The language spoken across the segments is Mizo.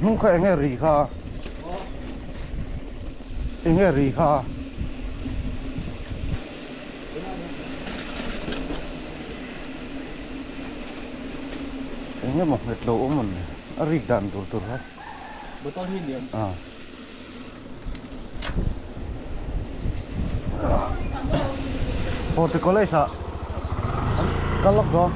hnung kha enge ri kha enge ri kha enge maw nghet lo awm an a rik dan tur tur kha motor hi lian a Horti college ah an kal lawk dawn.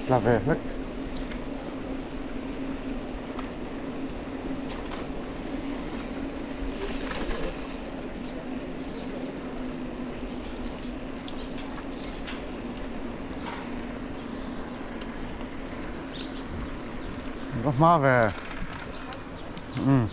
Tla ve hlek. Va hma ve. Umm.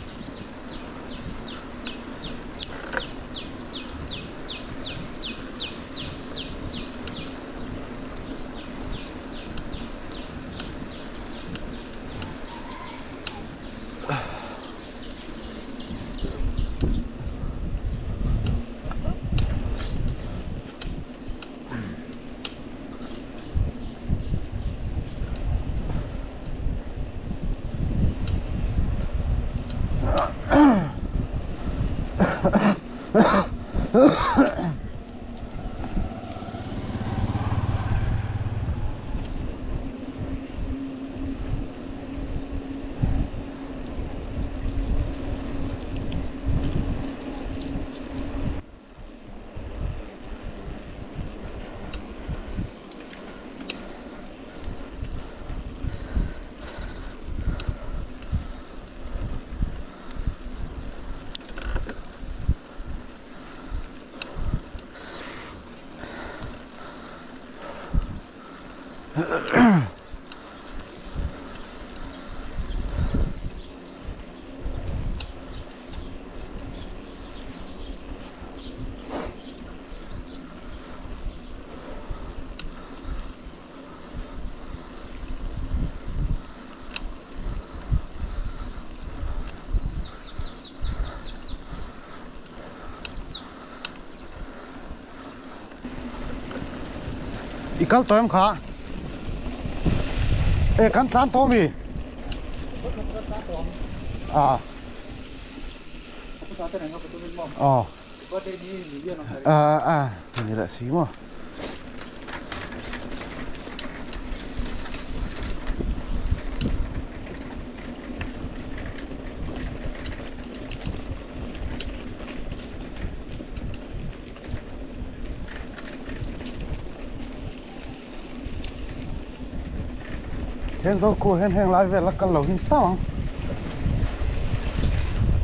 I kal tawh em kha? E kan tlan tawh mi? A. Aw. A a ni leh si maw. Thenzawl khua hian heng lai vel a kal lo hin tau ang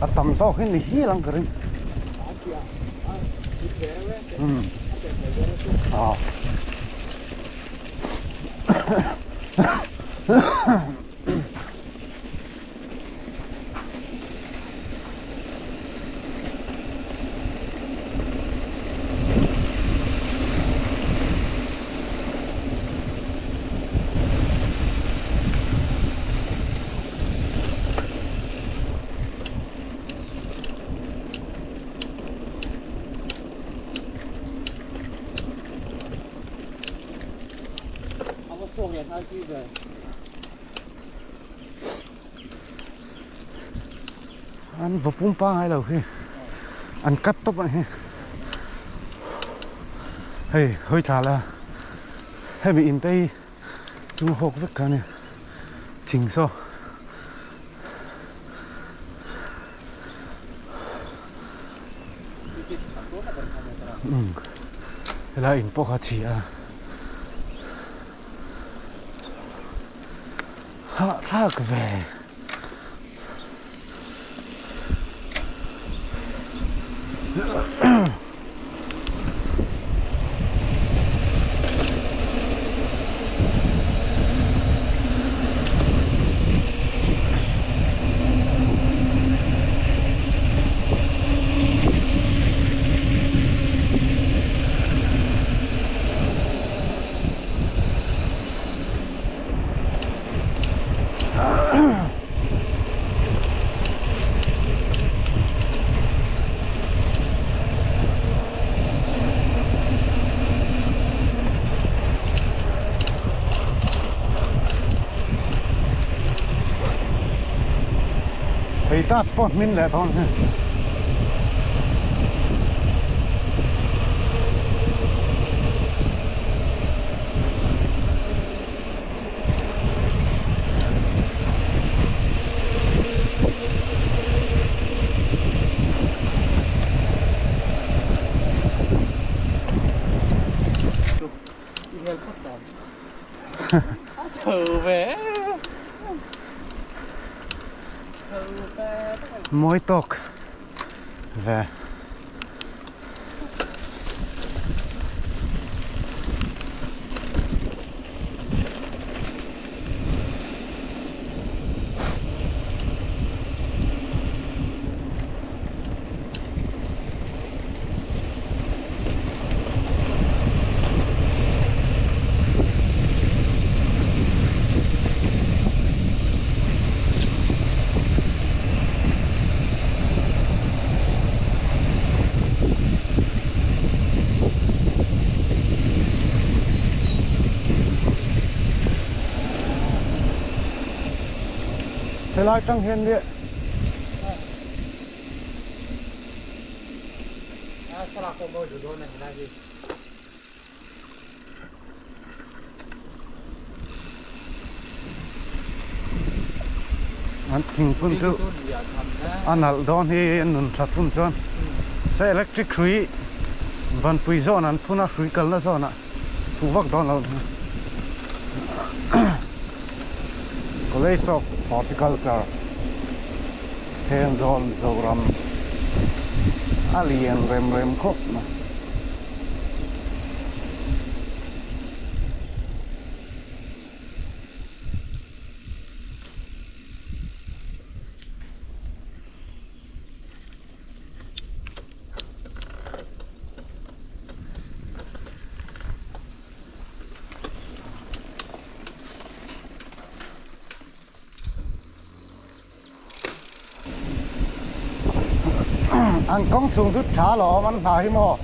a tam zawk hi ni hial ang ka ring umm aw. An va pum pangai lo hi an cut tawp ang hi hei hawi thla la hemi in te hi chu hawk vek kha ania thing saw. Umm helai in pawh kha a chhi a. Hahthlak ve. Thei tat pawh hmin leh dawn hi. Mawi tawk ve. Helai tang hian nia An thingphun chu a nalh dawn hi a nun tha thung chuan se electric hrui vanpui zawn an phun a hrui kalna zawnah fuh vak dawn lo College of Horticulture Thenzawl Mizoram a lian rem rem khawp mai. An kawng chhung chu tha lo awm an hna hi maw.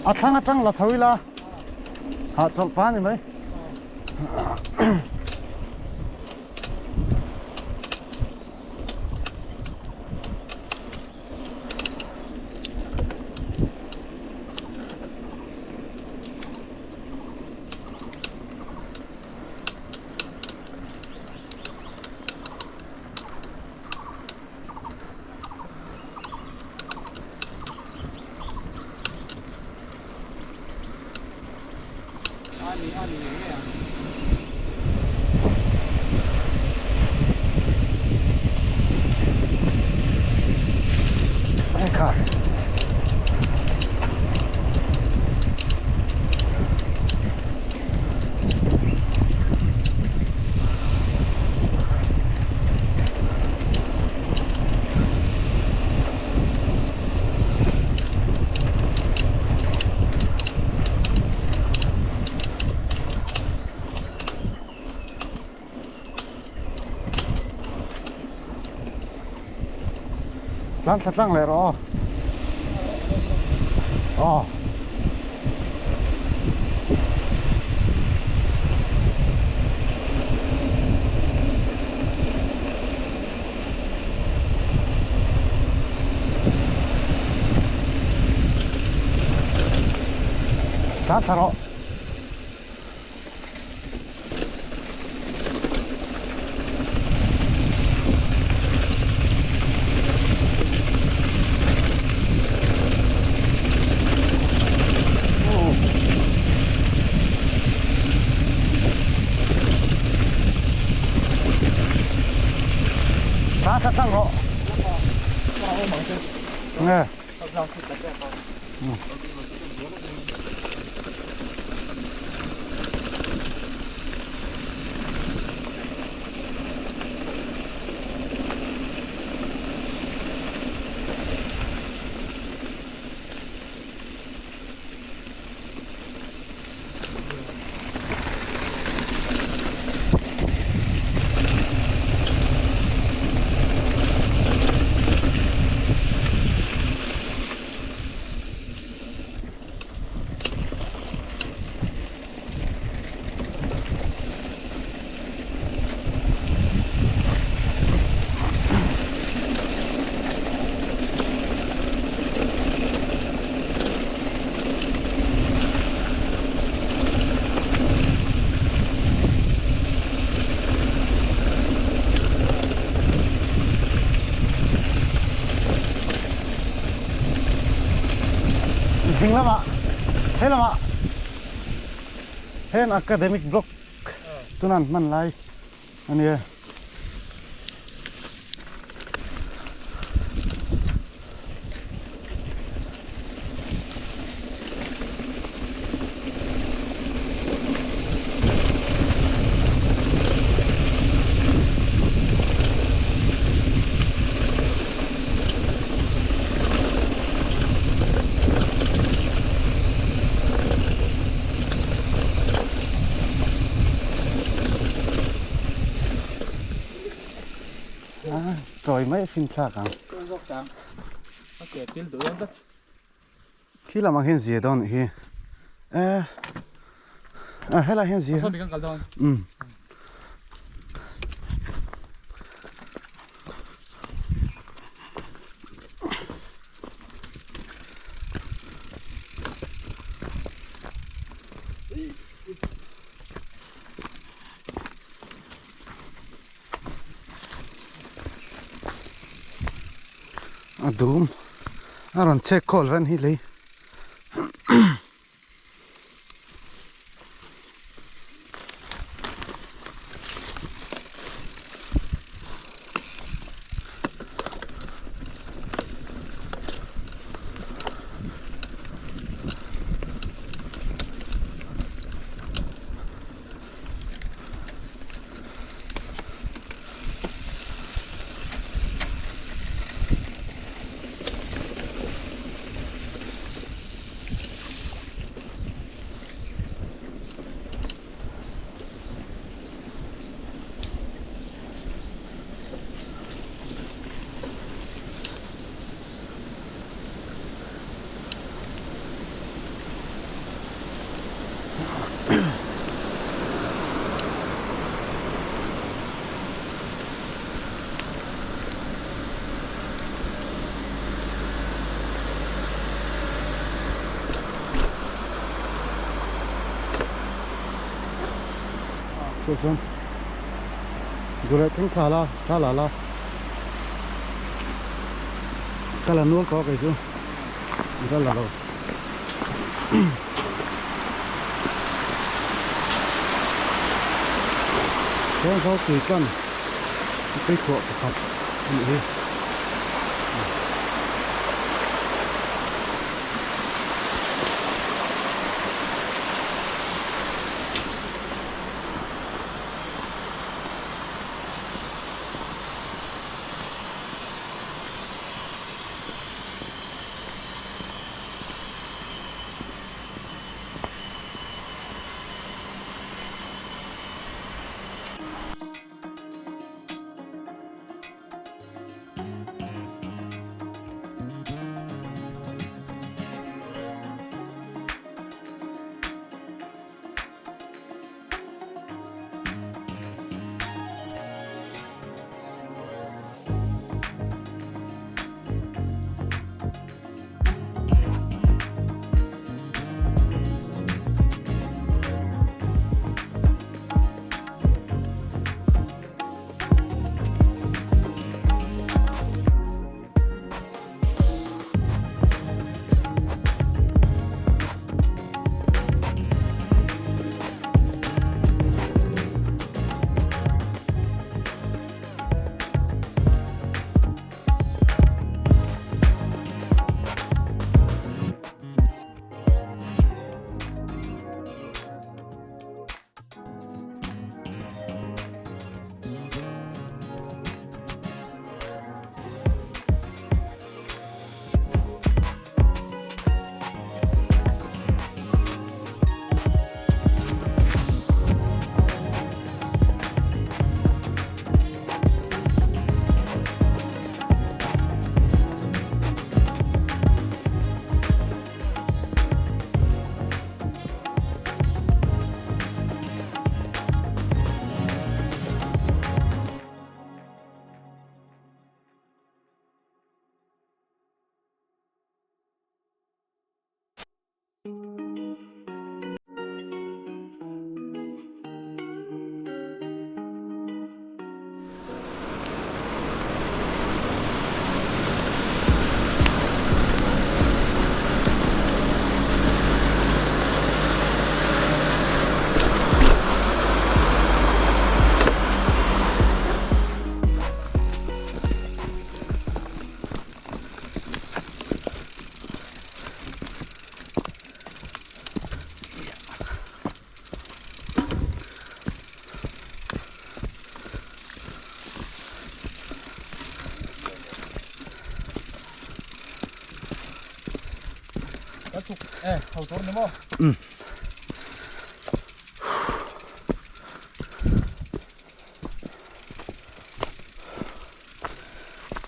A thlang atang la chho ila hahchawlh pah a ni mai. Tlang thla tlang leh rawh aw aw. Tlang thla rawh. Tlan thla tlang rawh. Nge. Ding lamah he lamah heng academic block chuan an hman lai a nia. Chawi mai a fin thlak ang. Khi lamah hian zia dawn nih hi. Eh ah helai hian zia. Um. A dum a rawn chek khawl ran hi lei. Saw chuan Gureh thleng thla la thla la la ka la nual tawh a kei chu ka la lo. Chuan zo tui tlan tui khuah pakhat a nih hi.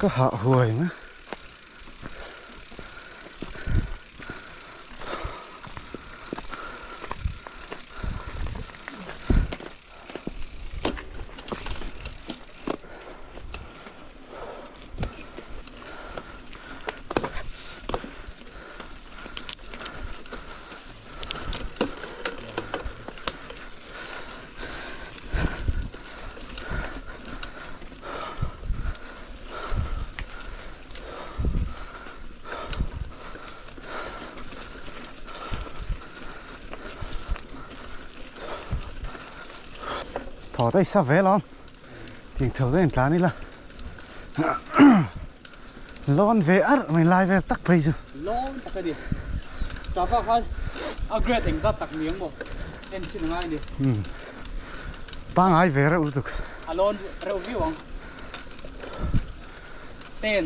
Ka hah huai na. Thaw daih sa vel awm tiang chho daih an tlan ila lawn ve arh mai lai vel tak phei chu. Lawn tak a ni. Staff ah khan a grade engzat tak ni ang maw en chin a ngai a ni. Umm pangai ve reuh lutuk. A lawn reuh viau ang. Ten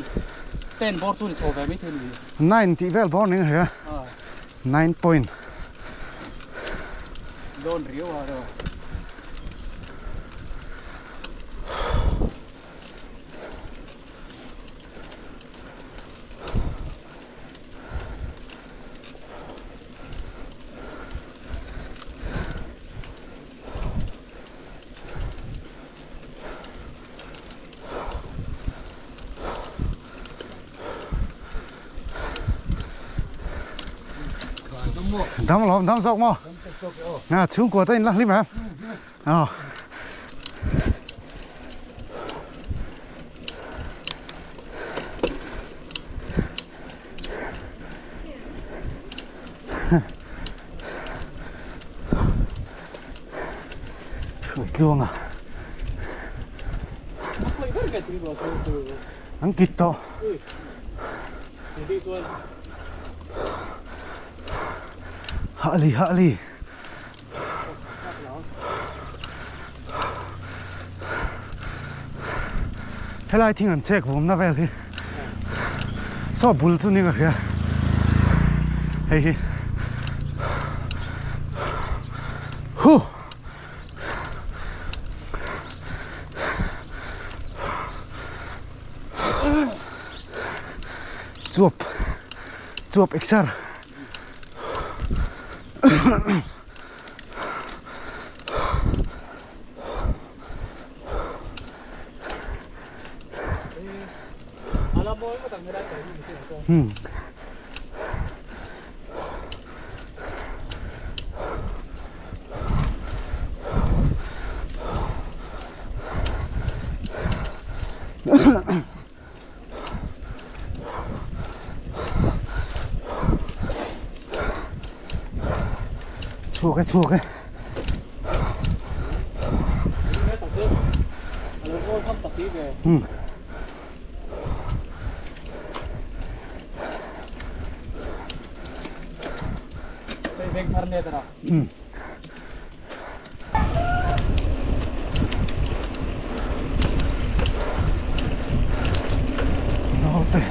ten bawr chu ni chho ve mai thei a ni. Nine tih vel bawr ning a hria. 9 point. Lawn riau a reuh. Dam lawm dam zawk maw? À, chhungkua te in la hlim em? Ờ. Tluang a. An kit tawh. Hah li hah li. Helai thing an chek vumna vel hi saw bul chu ning a hria hei hi huh chuap chuap exer Hmm. Chhuak e chhuak e. Hmm. Hmm. Naute.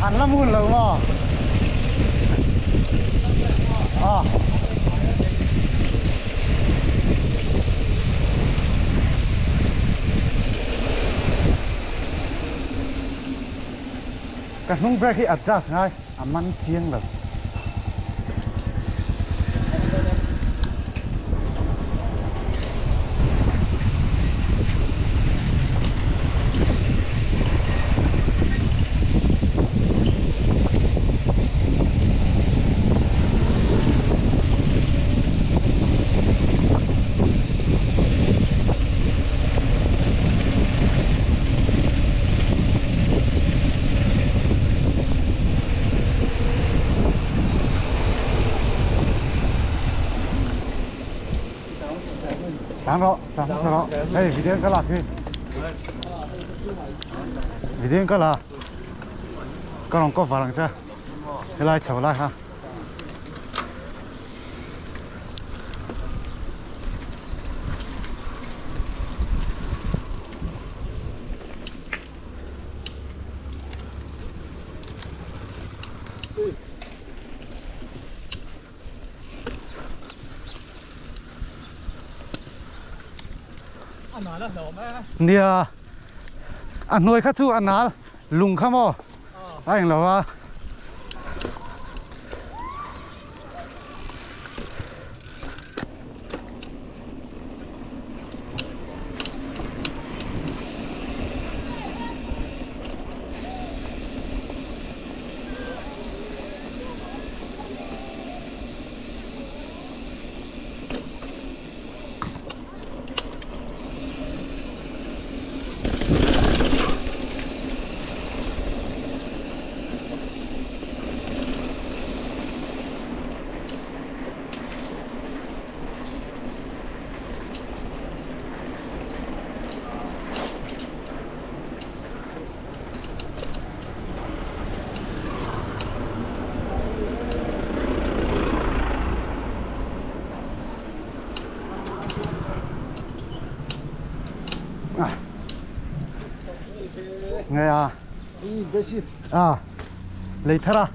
An la mun lo maw? Aw. Ka hnung brake hi adjust ngai a man chiang lo. Tang rawh, tang hmasa rawh. Hei video in ka lak hi. Video in ka la. Ka rawn cover ang che. Helai chho lai kha. Nia a hnuai kha chu a nal lung kha maw a englo a. Nghe à? À, lấy thara.